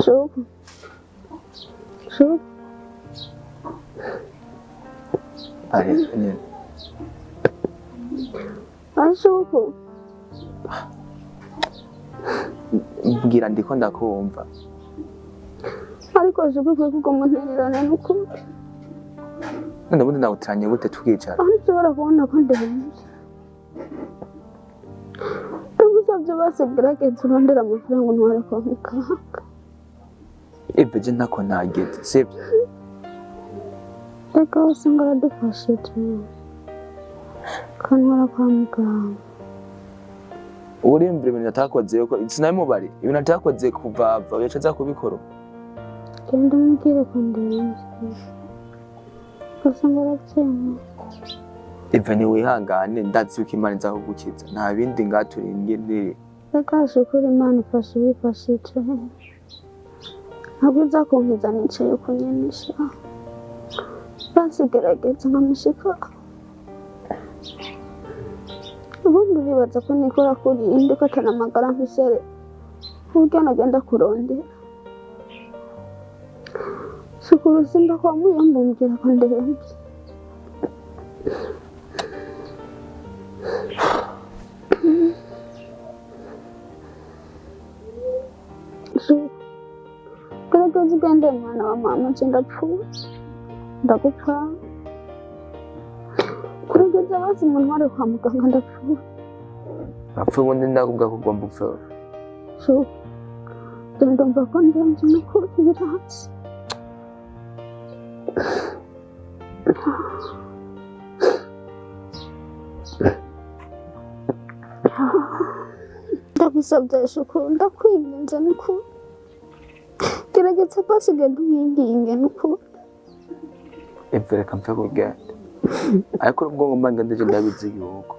Shuka. Shuka. Ari nyine. Ashuka. Mbwira, ndiko ndakumva. Ariko shuka, ukwiye kuguma untererana n'ukuri. None ubundi nawutiranye gute tukicara? Aho nshobora kubona ko ndemvye. Ndagusavye basi gerageza urondere amafaranga untware kwa muganga. Eve, je ntako ntageze, sibyo? Reka usanga aradufashije. Kantwara kwa muganga. Uriyumvira ibintu atakoze, yuko sinabimubari ibintu atakoze kuva ava yaca aza kubikora. Genda umubwire ko ndemvye. Usanga aravyemeye. Eve, ntiwihangane, ndazi yuko Imana iza kugukiza, nta bindi ngaturindiriye. Reka shukuru, Imana ifasha uwifashije. Ntabwo uza kunkiza nicaye kunyenisha. Basi gerageza nkamushika. Ubundi uribaza ko nikora kuri indi ko atari amagara mfise, uburyo nagenda kurondera. Shukuru, simba kwa muyomba umbwira ko ndemvye. Shukuru, gerageza ugende mwana wa mama, nje ndapfuye. Ndagupfa. Gerageza basi muntware kwa muganga, ndapfuye. Apfa ubundi ndakubwira ko ugomba upfe. Shukuru, ndumva ko ndemvye n'ukuri biranse. Ndagusabye Shukuru, ndakwinginze n'ukuri. Gerageza basi ugende umwinginge n'ukuri. Eve, reka mpfe kugenda, ariko ubwo ngomba ngende je ndabizi yuko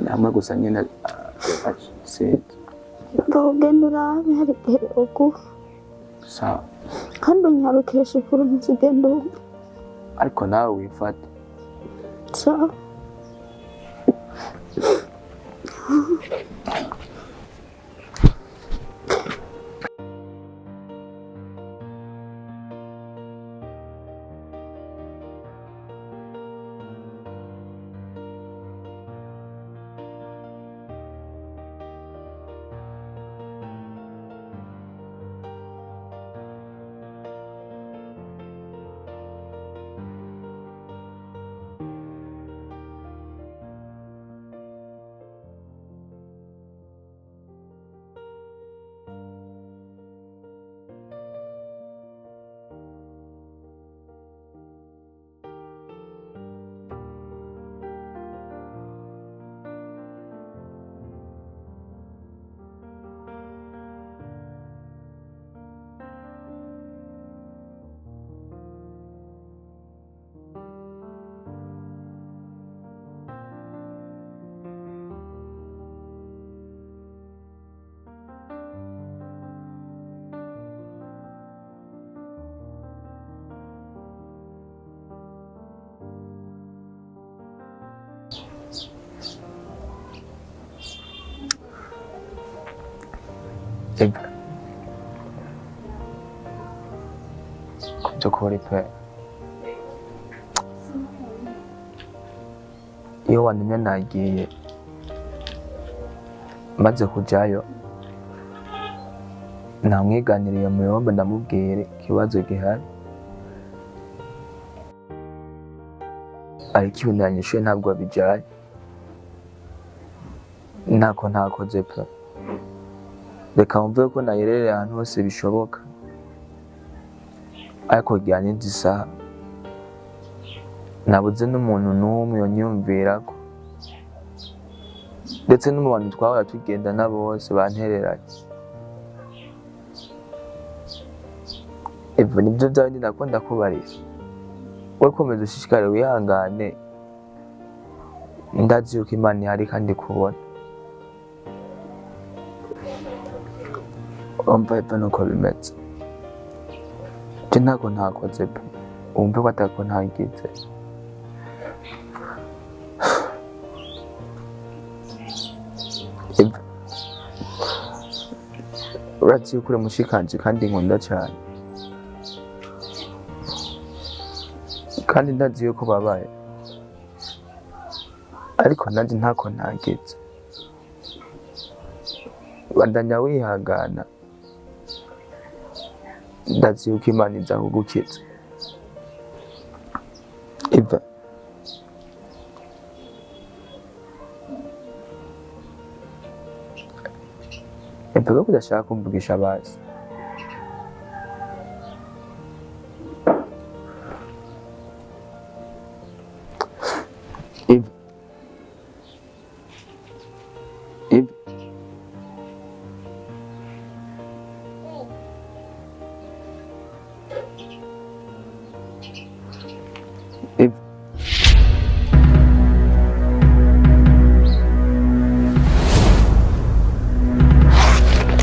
namwe gusa nyine sinzi. Ugenda urabe hari igihe yoguha. Sawa. Kandi unyarukire Shukuru, ntuzigende ubu. Ariko nawe wifate. Sawa. Eve, ku by'ukuri pe, iyo wantumye nagiye, maze kujayo namwiganiriye muyombe, ndamubwira ikibazo gihari, ariko ibintu yanyishuye ntabwo bijanye, ntako ntakoze pe. Reka wumve ko nayerereye ahantu hose bishoboka, ariko kugira n'indi saha nabuze n'umuntu n'umwe yonyumvirako, ndetse no mu bantu twahora tugendana bose bantereranye. Ivyo nivyo vya bindi nakunda kubarira, we komeza ushishikare wihangane, ndazi yuko Imana ihari kandi kubona. Umva epfo nuko bimeze, je ntako ntakoze pe, wumve ko atako ntagize. Eva, Urazi yuko uri mushikanje kandi nkunda cyane, kandi ndazi yuko babaye, ariko nanjye ntako ntageze. Bandanya wihangana, ndazi yuko Imana iza kugukiza. Iva, Eva, ko udashaka kumvugisha basi? Eva, Eva, Eva.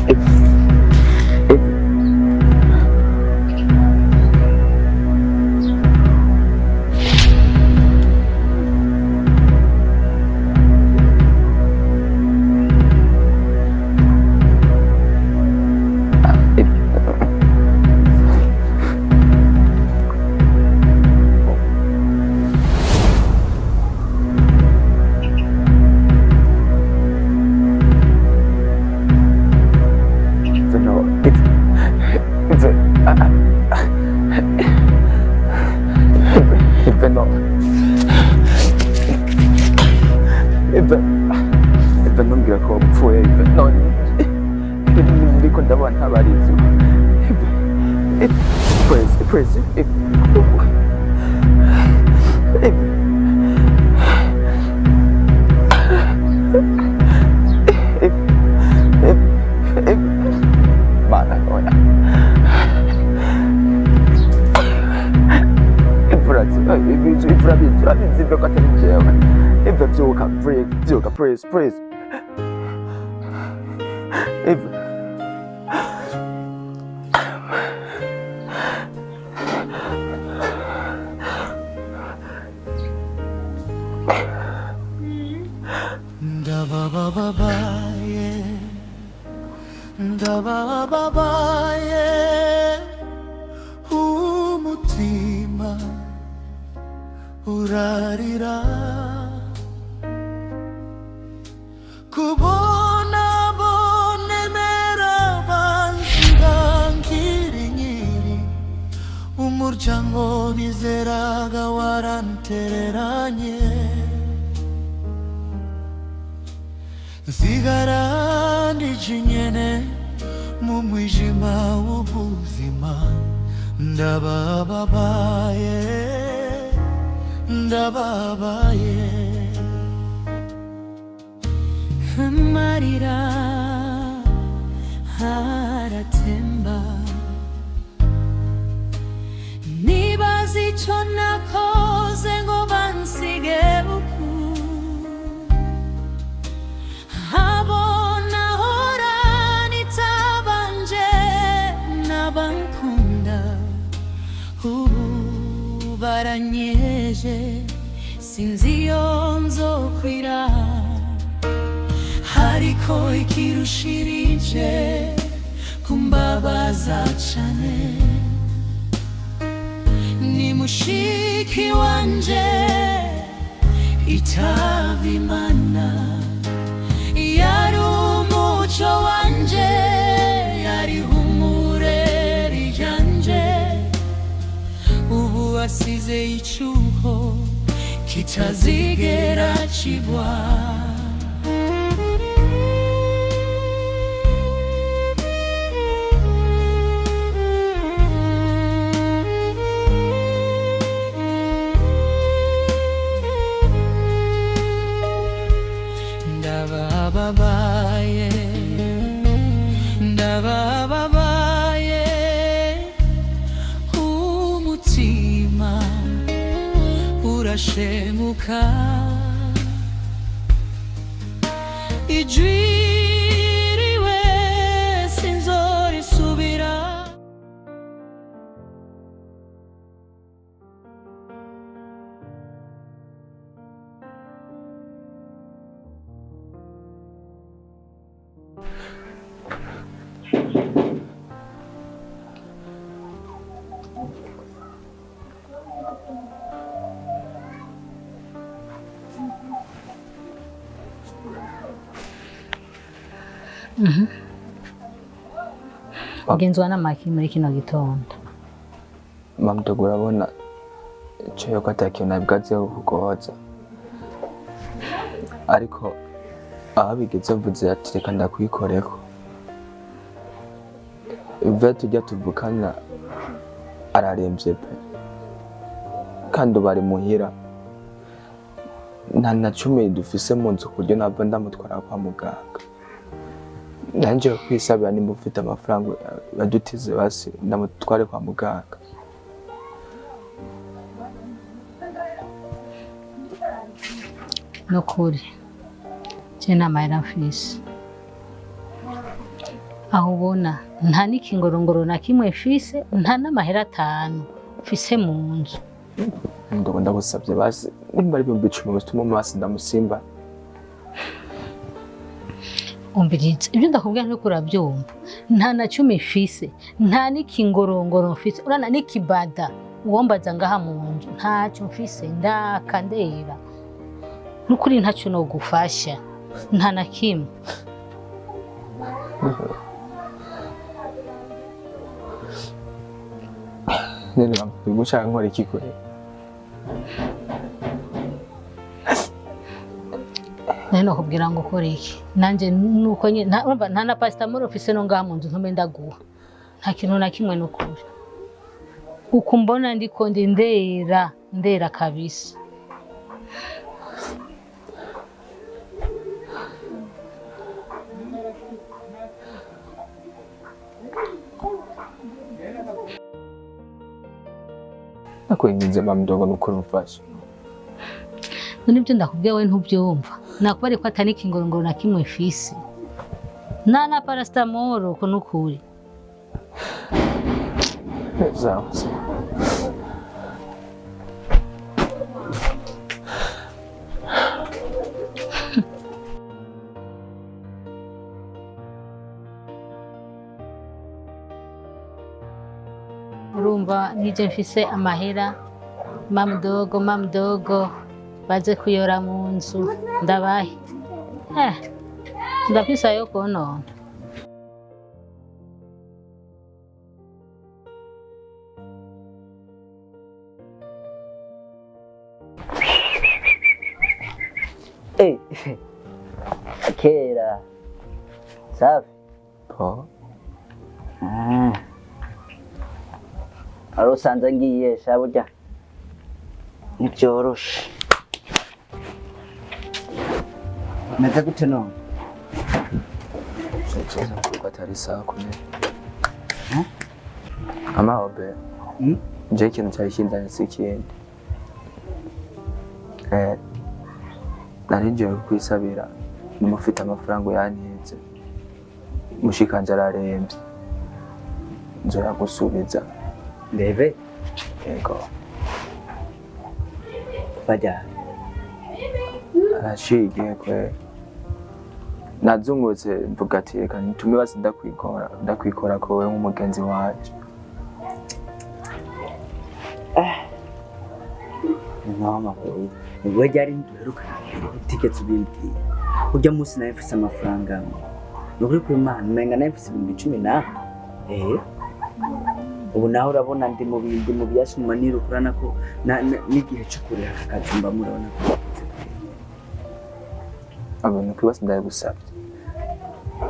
Eva, Eva. Eva. Eva, no. Eva, Eva, ah, ah. Eva, Eva, no. Eva, Eva, ntumbwire ko wapfuye. Eva, no. Ndiko ndabona ntabarizi. Eva, Eva, please, please, Eva. Eva. Eva, Eva, Eva. Mana, oya. Imvura, imvura, imvura, imvura ko atari jewe. Eva, vyuka, please, vyuka, please, please. Eva. Ndabababaye, ndabababaye, umutima urarira kubona bonemera bansiga nkiri nkiri umuryango nizeraga warantereranye nsigara ndi jenyene mu mwijima w'ubuzima ndabababaye, ndababaye. Amarira aratemba, nibaza icyo nakoze ngo bansige uku. Abo nahora nitabanje n'abankunda ubu baranyeje, sinzi iyo nzokwira. Ariko ikirushirije kumbabaza cane ni mushiki wanje itaba Imana. Yari umuco wanje, yari humure ryanje, ubu asize icyuho kitazigera kibwa. Ndabababaye, ndabababaye, umutima urashemuka, ijwi riwe sinzorisubira. Ugenzwa n'amaki muri kino gitondo? Mamudogo, urabona ico yuko ata kintu nabwazeho kugoza, ariko aho bigeze mvuze ati reka ndakwikoreko. Ive tujya tuvukana araremvye pe, kandi ubu ari muhira, nta na cumi dufise mu nzu ku buryo nava ndamutwara kwa muganga. Nanje kwisabira nimba ufite amafaranga badutize basi ndamutware kwa muganga. Nukuri je nta mahera mfise. Aho ubona nta n'ikingorongoro na kimwe mfise, nta n'amahera 5 mfise mu nzu. Ndogo, ndagusabye basi nimba ari 10,000 gusa umume basi ndamusimba. Umviriza ibyo ndakubwira, ntuko urabyumva. Nta na cumi mfise, nta n'ikingorongoro mfise, urana n'ikibada uwombaza ngaha mu nzu ntacyo mfise. Ndaka ndera, nukuri ntacyo nogufasha, nta na kimwe. None gushaka nkora iki kure? Nari nokubwira ngo ukore iki? Nanje nuko nyene urumva nta na pasitamoro mfise no ngaha mu nzu ntume ndaguha. Nta kintu na kimwe nukuri. Uko mbona ndiko ndi ndera ndera kabisa. Nakwinginze Mamudogo, nukuri umfashe. None ibyo ndakubwiye we ntubyumva? Nakuba ariko atari ikingorongoro na kimwe mfise, nta na parasitamoro, uko nukuri. Sawa sawa. Urumva nije mfise amahera, mamudogo mamudogo baze kuyora mu nzu ndabahe. Ndafise ayo konona. Kera safi. Po. Ah. Wari usanze ngiye sha, burya ntibyoroshe. Meze gute none? Kuko atari sawa kumwe amaho be. Mm? Nje ikintu cyari kinzanye si ikindi. Nari ngiye kukwisabira nimba ufite amafaranga yantinze. Mushikanje ararembye, nzoyagusubiza. Ndebe. Yego. Bajya. Araciye igihe kwe. Nazungurutse mvuga ati reka nitume basi ndakwikora ndakwikora ko wewe nk'umugenzi wanje. Mama, ubwo ryari duherukana utigeze ubimbwira? Ujya munsi nawe mfise amafaranga, ni ukuri kw'Imana umenga nawe mfise 10,000 na ubu naho urabona ndi mu bindi mu byasuma nirukurana ko n'igihe cyo kuriha aka kazi mba murabona ko bigeze kure. Abantu kwibasi ndabigusabye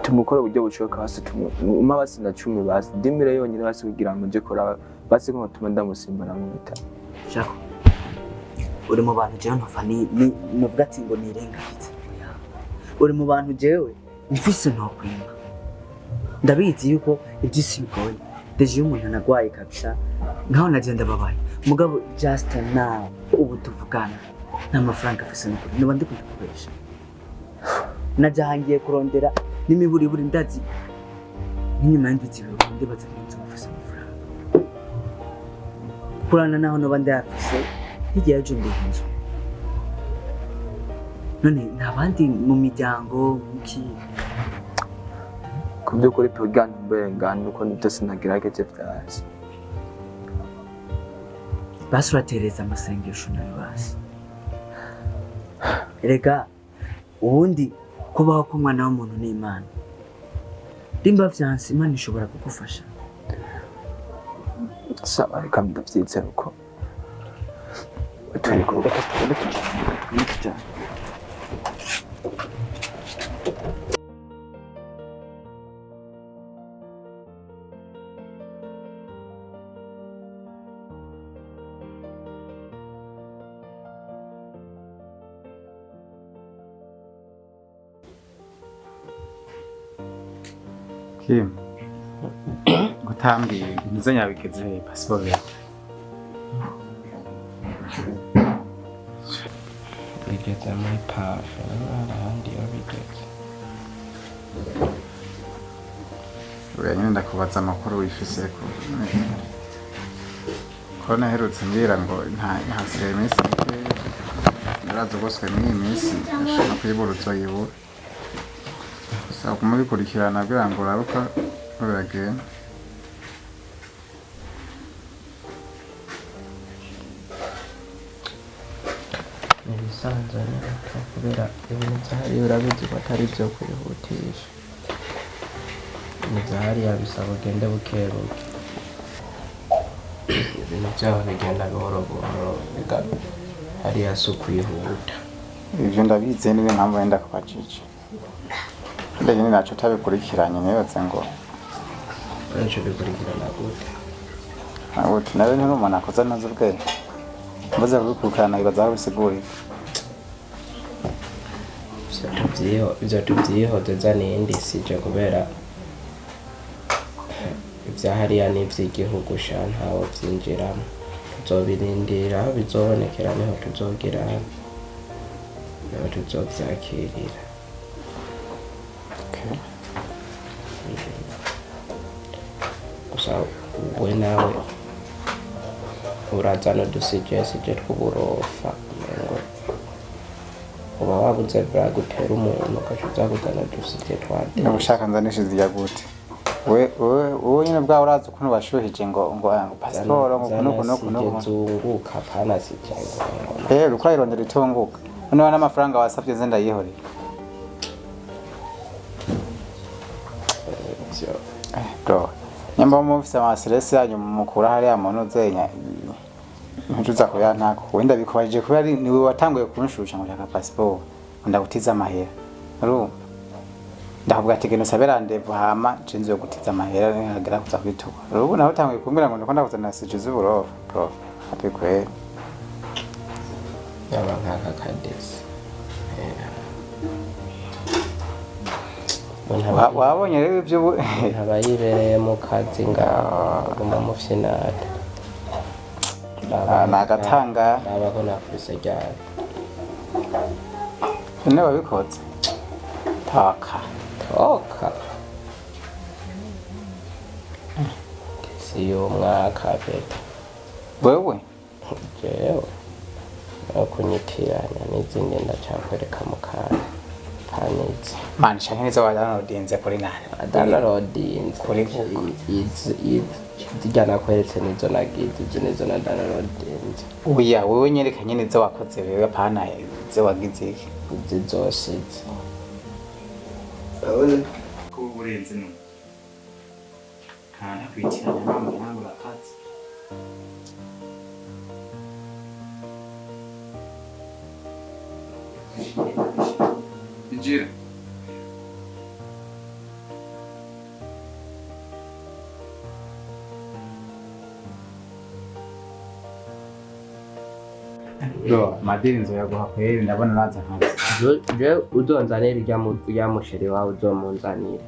tumukore uburyo bushoboka basi umpa basi na 10 basi 10,000 yonyine basi kugira ngo nje kuraba basi ko tuma ndamusimbura mu bitaro. Shako, uri mu bantu jewe ntopfa novuga ati ngo nirengagize. Uri mu bantu jewe mfise ntokwima. Ndabizi yuko iby'isi bigoye, déjà iyo umuntu anagwaye kabisa nkaho naje ndababaye, mugabo just now ubu tuvugana nta mafaranga afise nukuri noba ndikunda kubesha. Najahangiye kurondera n'imiburiburi, ndazi nk'inyuma y'indwi 2 ndibaza ko nzoba mfise amafaranga kurana naho noba ndayafise. Hirya y'ejo ndiha inzu. None nta bandi mu miryango muki? Ku by'ukuri pe, ugana uburengane uko nibyo sinagerageje byaje. Basi uratereza amasengesho nayo basi. Erega ubundi kubaho k'umwana w'umuntu ni Imana. Nimba vyanse, Imana ishobora kugufasha. Sawa, reka ndavyizera uko turi kumwe. Reka tugende tujane, reka tugende tujane. Kim, gutambwiye ntizo nyabigeze he pasiporo yawe? Bigeze muri pafe, hari ahandi iyo bigeze. Oya nyine ndakubaza amakuru wifise ko ko naherutse mbwira ngo nta hasigaye iminsi mike, uraza ugoswe n'iyi minsi ushobora kuyibura, uzoyibura. Saba kumubikurikirana kugira ngo urabe uko biragenda. Ni ibisanzwe nyine kubera ibintu byahariye, urabizi ko atari ibyo kwihutisha. Ibintu byahariye bisaba ugende buke buke, ibintu byaho bigenda buhoro buhoro, hariya si ukwihuta. Ivyo ndabizi, niyo mpamvu wenda kubajije. Kandi nyine naco utabikurikiranye nibaze ngo Benshi bikurikirana gute? Uti nawe nturi umuntu akoze ntazi ubwenge, mbuze kubikurikirana bibaza aho bisigurira. Ivyo tuvyihoze, n'iyindi sije kubera ibya hariya n'ivy'igihugu sha, ntawo vyinjiramo. Tuzobirindira aho bizobonekera, niho tuzogira, niho tuzovyakirira. Okay. Gusa we nawe urazana udusije sije tw'uburofa, umengo uba wabuze blague utera umuntu, ugaca uza kuzana udusije twa Niba ushaka nzanisha izijya gute? Wewe nyine ubwawe urazi ukuntu washuhije ngo pasiporo ngo ukuntu ukuntu ukuntu sije ukuntu. Zunguka pana sije ngo Eh, uriko urayirondera itunguka. Noneho n'amafaranga wasavye nze ndayihorera. Ivyo Eh, bro. Nyamba mufise ama stress yanyu mukura hariya muntu uzenya. Ntuza kuyantako. Wenda bikubajije kubera niwe watanguye kunshusha ngo shaka pasiporo. Ndagutiza amahera. Urumva? Ndakuvuga ati genda usabe rendez-vous hama je nzogutiza amahera nihagera kuza kwitura. Ubu nawe utanguye kumbwira ngo ndiko ndakuzanira sije z'uburofa. Bro, happy kweli. Yaba nk'aka kadesi. Wabonye rero ibyo Ntaba yibereye mu kazi ngaho aguma mufyinata. Ah, ni agatanga. Raba ko nakubise ryari. None wabikoze taka. Toka si y'umwaka peta. Wewe Jewe no kunyitiranya n'izindi ndacakwereka mu kanya panitse. Mani canke nizo wadownloadinze kuri nani? Downloadinze. Kuri Google. Zirya nakweretse nizo nagize, izi nizo na downloadinze. Oya, wewe nyereka nyene izo wakoze wewe, apana izo wagize iki. Izi zose izi. Ko urenze no nta ntakwitiranya mama nangu urakaze. Injira. Bro, madiri nzoyaguha kweri, ndabona uraza nkazi. Je uzonzanira irya musheri wawe uzomunzanira.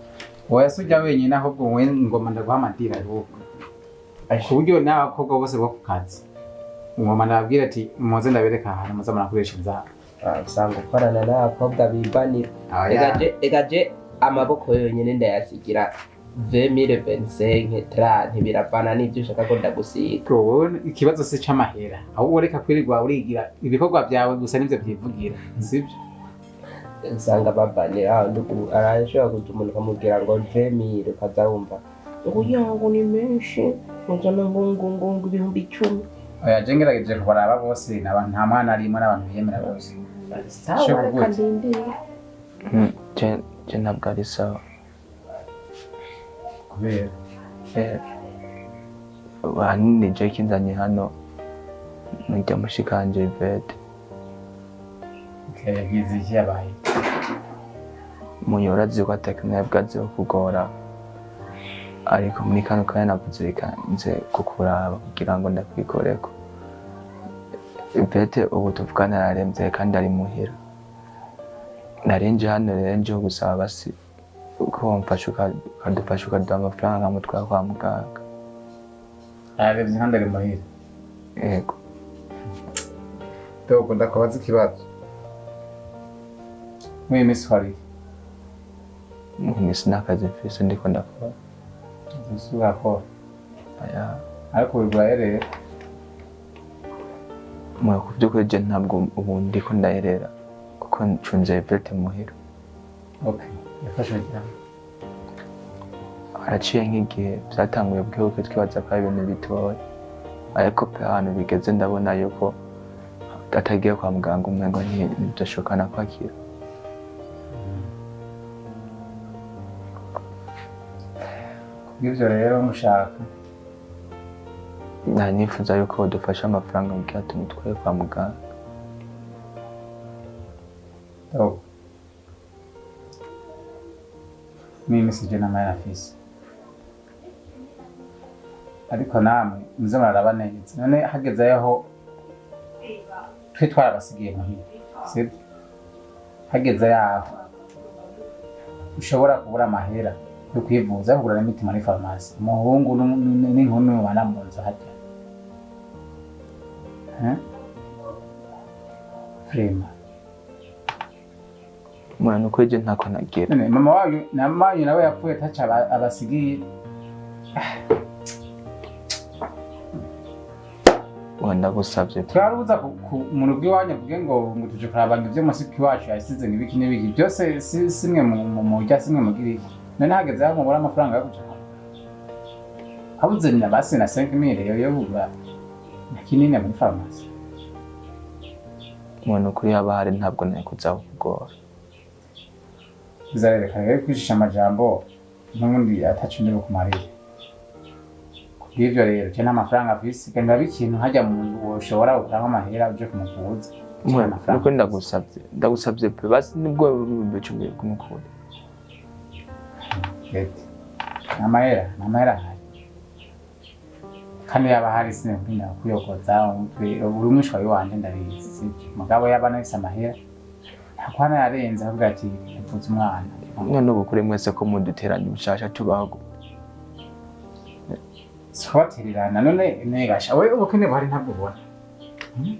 Oya, si ujya wenyine, ahubwo we ngoma ndaguha amadiri ahubwo. Ku buryo n'abakobwa bose bo ku kazi. Ngoma ndababwira ati muze ndabereka ahantu muze murakoresha inzara. Ah, usanga ukorana n'abakobwa bibanira. Oya. Ega je amaboko yonyine ndayasigira 2025 30, biravana n'ibyo ushaka ko ndagusiga. Bro, wowe ikibazo si c'amahera. Ahubwo reka kwirirwa urigira ibikorwa byawe gusa nivyo vyivugira. Sibyo? Usanga babanira, arashobora kuza umuntu ukamubwira ngo 20,000, ukaza wumva ngo yangu ni menshi, uzana ngo 10,000. Oya, je ngerageje kubaraba bose n'abantu nta mwana arimo, n'abantu biyemera bose. Sawa, Shaka reka gute? ndindire. Je ntabwo ari sawa. Kubera? Ahanini je kinzanye hano nujya mushikanje Yvette. Yagize iki? Yabaye? Munyora azi ko atakinebwa, azi ko kugora, ariko muri kano kanya navuze reka nze kukuraba kugira ngo ndakwikoreko. Yvette ubu tuvugana araremvye kandi ari muhira. Narinje hano rero nje gusaba basi ko wamfasha, ukadufasha, ukaduha amafaranga nkamutwara kwa muganga. Araremvye kandi ari muhira? Yego. Dogo, ndakubaza ikibazo. Muri iyi minsi wariye? Mu minsi nta kazi mfise ndiko ndakora. Uzi urakora? Aya. Ariko urwaye rero? Mu by'ukuri je ntabwo ubu ndiko ndayerera kuko ncunze Yvette muhira. Okay, yafashwe cyane? Haraciye nk'igihe. Byatanguye bukebuke, twibaza ko ari ibintu bitoya, ariko pe ahantu bigeze ndabona yuko atagiye kwa muganga umengo ntibidashobokana kwakira. Kubw'ivyo rero mushaka? Nta nifuza yuko badufasha amafaranga kugira tumutware kwa muganga. Dogo, muri iyi minsi je n'amahera afise, ariko namwe muze muraraba neza. None hageze aho twe twarabasigiye muhira, sibyo? Hageze yaho ushobora kubura amahera yo kwivuza, yo kugura n'imiti muri farumasi, umuhungu n'inkumi mubana mu nzu harya. Hein? Vraiment. Mwana, ukuri je ntako nagira. None mama wanyu na mama wanyu nawe yapfuye ataco abasigiye. Wa, ndagusavye pe. Turarubuza mu rugo iwanyu avuge ngo tuje kuraba ngo ivyo musiki wacu yasize ngo ibiki n'ibiki byose, si simwe murya, simwe mugira iki. None hageze aho mubura amafaranga yo kuja, habuze na basi na 5000 yo kugura na kinini muri farumasi? Mwana, ukuri haba hari ntabwo nari kuza kukugora. Bizarereka rero kwicisha amajambo n'ubundi ataco ndi bukumarire. Kubw'ivyo rero je nta mafaranga afise. Genda ikintu hajya mu nzu woshobora gukuramo amahera uje kumuvuza. Je nta Mwana, mafaranga nukuri mfise. Ndagusavye, ndagusavye pe, basi nibwo 10,000 kumukura. Ete. Amahera ahari. Kandi yaba ahari sinakunda kuyokoza umutwe uri umwishwa wanje, ndabizi, sibyo? Mugabo yaba anafise amahera ntakwana yarenze avuga ati mvuze umwana. None ubu kuri mwese ko muduteranya ubushasha tubaho? Sikubatererana. None negasha we, ubukene buhari ntabwo ubona? Hmm?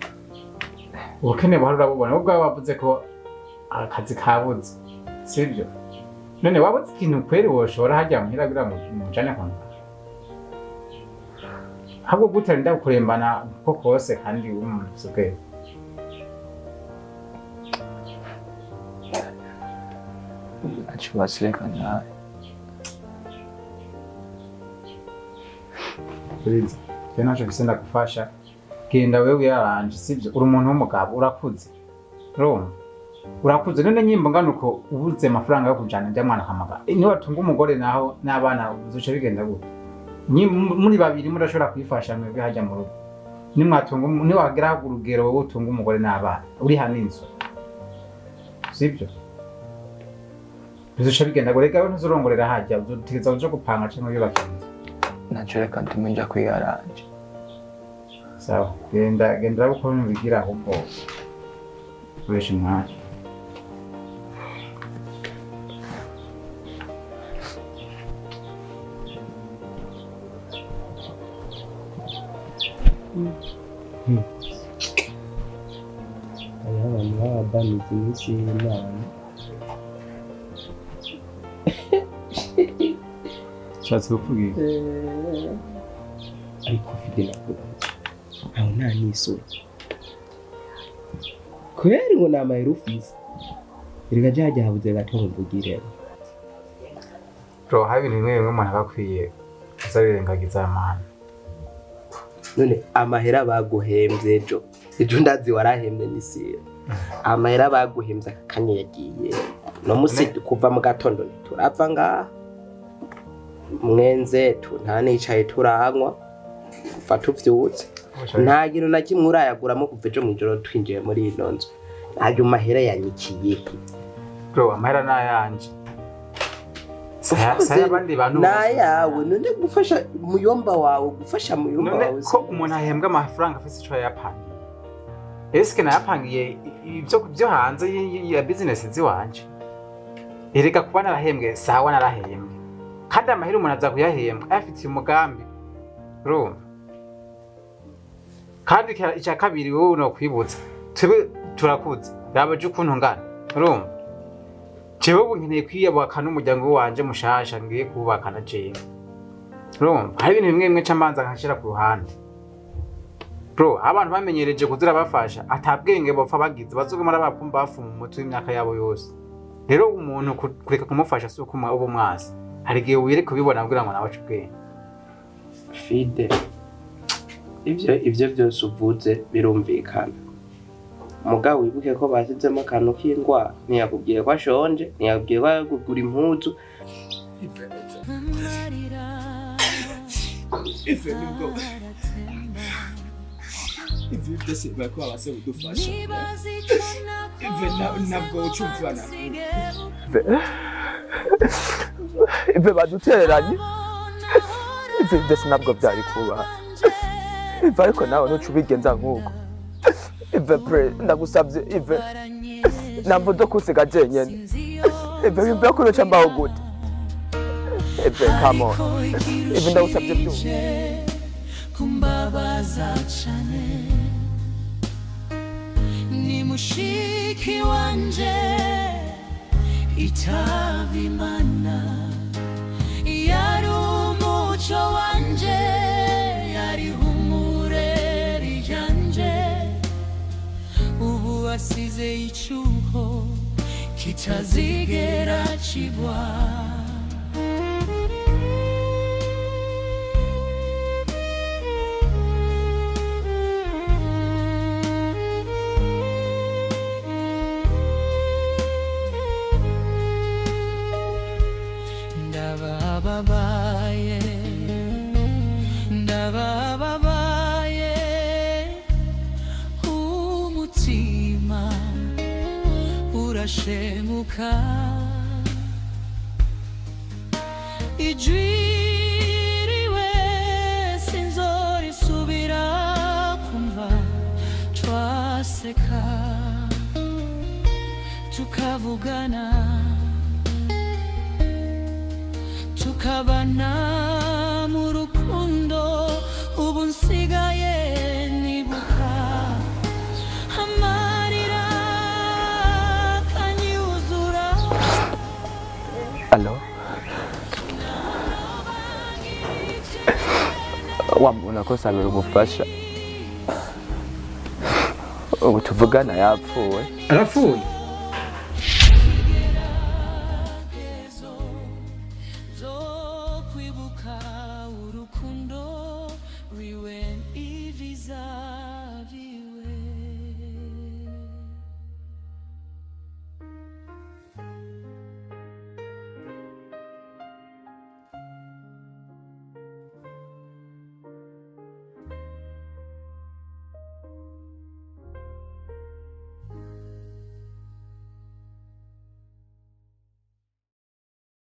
Ubukene buhari urabubona wowe ubwawe, wavuze ko akazi kabuze, sibyo? None wabuze ikintu kweri woshora hajya muhira kugira ngo mujane kwa muganga? Ahubwo gute rinda kurembana ko kose kandi uri umuntu ufise ubwenge? Acu basireka nawe. Buriza, je ntaco mfise ndagufasha. Genda wewe uyaranje, sibyo? Uri umuntu w'umugabo, urakuze, urumva urakuze. None nyimba ngana uko ubuze amafaranga yo kujana njya mwana kwa muganga, niwatunga umugore naho n'abana uzoca bigenda gute? Muri babiri murashobora kwifasha mwebwe hajya mu rugo. Nimwatunga niwagera urugero wowe utunga umugore n'abana, uriha n'inzu, sibyo? Bizoca bigenda gute? Rega wewe ntuzurongorera hajya, uzotegereza uja gupanga canke wiyubaka inzu. Naco reka ntume nja kwiyaranja. Sawa, genda, genda urabe uko bigira, ahubwo ukoresha umwanya. Hariho abantu b'ababanizi iminsi y'Imana. Ushatse kuvuga iki? Ariko ufite nakubaza aho nta n'isoni kubera ngo ni amayero ufise? Erega jya habuze gato ngo mvugire. Bro, hari ibintu bimwe bimwe umuntu aba akwiye kuzabirengagiza amahano. None amahera baguhembye ejo, ejo ndazi warahembye n'isira, amahera baguhembye aka kanya yagiye no musi kuva mu gatondo ntiturava ngaha. Mwenzetu nta nicaye turanywa kuva tuvyutse, nta kintu na kimwe urayaguramo kuva ejo mw'ijoro twinjiye muri ino nzu. Ayo mahera yanyikiye he? Bro, amahera ni ayanje. Saya abandi bantu bose. Nayawe none gufasha muyomba wawe, gufasha muyomba None wawe. ko umuntu ahembwa amafaranga afise ico yayapangiye, eske nayapangiye ibyo byo hanze ya business ziwanje? Erega kuba narahembwe, sawa, narahembwe, kandi amahera umuntu aza kuyahembwa ayafitiye umugambi, urumva? Kandi icya kabiri, wowe nokwibutsa, twebwe turakuze, raba je ukuntu ngana, urumva? Jewe ubu nkeneye kwiyubaka n'umuryango wanje mushasha ngiye kubaka na jewe, urumva? Hari ibintu bimwe bimwe nca mbanza nkashira ku ruhande, bro. Abantu bamenyereje kuzira bafasha atabwenge bopfa bagize, bazoguma ari abapumbafu mu mutwe w'imyaka yabo yose. Rero umuntu kureka kumufasha si uko uba umwasi, hari igihe wire kubibona kugira ngo nawe ace ubwenge. Fide, ivyo vyose uvuze birumvikana, mugabo wibuke ko basizemo akantu k'indwara. Ntiyakubwiye ko ashonje, ntiyakubwiye ko ari kugura impuzu. Ife nubwo ivyo byose bariko babase kudufasha, ive ntabwo ucumvana, ive badutereranye, ivyo byose ntabwo byari kuba ive. Ariko nawe ntuca ubigenza nk'uko ive. Pre, ndagusabye ive, ntabwo zo kusiga jenyene ive. Wimva ko uca mbaho gute ive? Come on ive, ndagusabye byumva. Kumbabaza cane ni mushiki wanje itaba Imana. Yari umuco wanje, yari humure ryanje. Ubu asize icyuho kitazigera kibwa. Ndabababaye, ndabababaye, umutima urashemuka. Ijwi riwe sinzorisubira kumva. Twaseka, tukavugana, tukabana mu rukundo. Ubu nsigaye nibuka, amarira akanyuzura. Allo, wa muntu akosabira ubufasha ubu tuvugana yapfuwe. Arapfuye? Zo kwibuka urukundo rwiwe ibiza.